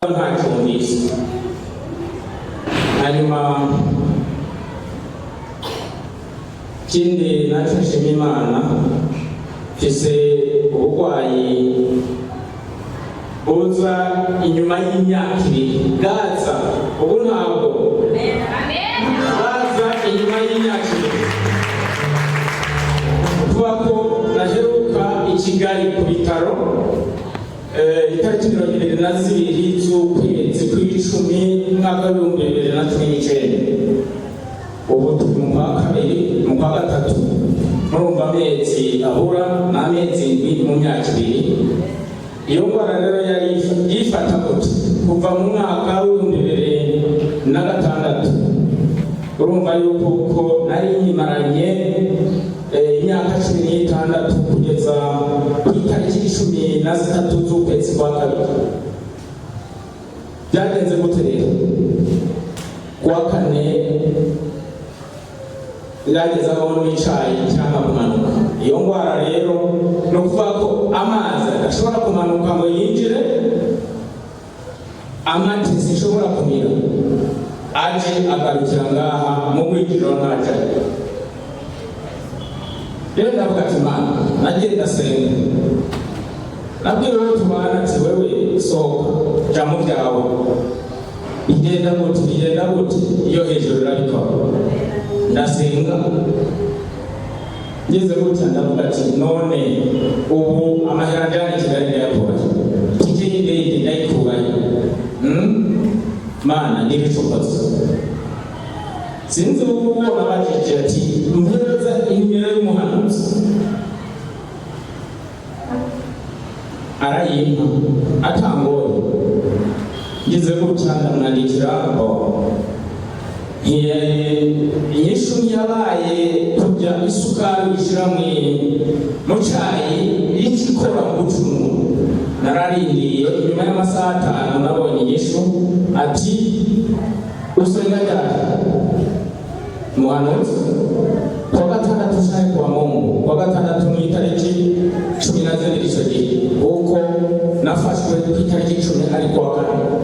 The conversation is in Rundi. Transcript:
Ntacyumvise. Hanyuma ikindi nacyo nshima Imana, mfise uburwayi buza inyuma y'imyaka 2. Bwaza, ubu ntabwo baza inyuma y'imyaka 2. Kuvuga ko naheruka i Kigali ku bitaro itariki 22 z'ukwezi kw'icumi, umwaka w'2019. Ubu turi mu kwa kabiri, mu kwa gatatu. Murumva amezi ahura ni amezi 7 mu myaka 2. Iyo ndwara rero yari yifata gute? Kuva mu mwaka w'2006, urumva yuko ko nari nyimaranye imyaka 16 kugeza ku itariki 13 z'ukwezi kwa kabiri. Byagenze gute rero? Kuwa kane byageze aho n'icayi cyangwa kumanuka. Iyo ndwara rero ni ukuvuga ko amazi adashobora kumanuka ngo yinjire, amate sinshobora kumira, aje agarukira ngaha mu rwinjiriro, ntajayo. Rero ndavuga ati: "Mana." Nagiye ndasenga, nabwiye uwo tubana ati: "Wewe sohoka, ja mu byawe." Bigenda gute? Bigenda gute? Iyo hejuru irabikora. Ndasenga, ngeze gutya ndavuga ati: "None ubu amahera njyana i Kigali ndayakurahe? Itike y'indege ndayikurahe? Mana, ngira ico ukoze." Sinzi uwo nabajije ati: "Mpereza inimero y'umuhanuzi." Arayimpa atangoye. Ngeze gutya ndamwandikira ngo inyishu ntiyabaye kujya isukari ushyira mu cayi ikikora mu gucunwa. Nararindiriye, inyuma y'amasaha 5 nabonye inyishu ati: "Usenga ryari, muhanuzi? Kuwa gatandatu canke kuwa Mungu?" Kuwa gatandatu ni itariki 12 ico gihe, kuko nafashwe ku itariki 10 ari kuwa kane.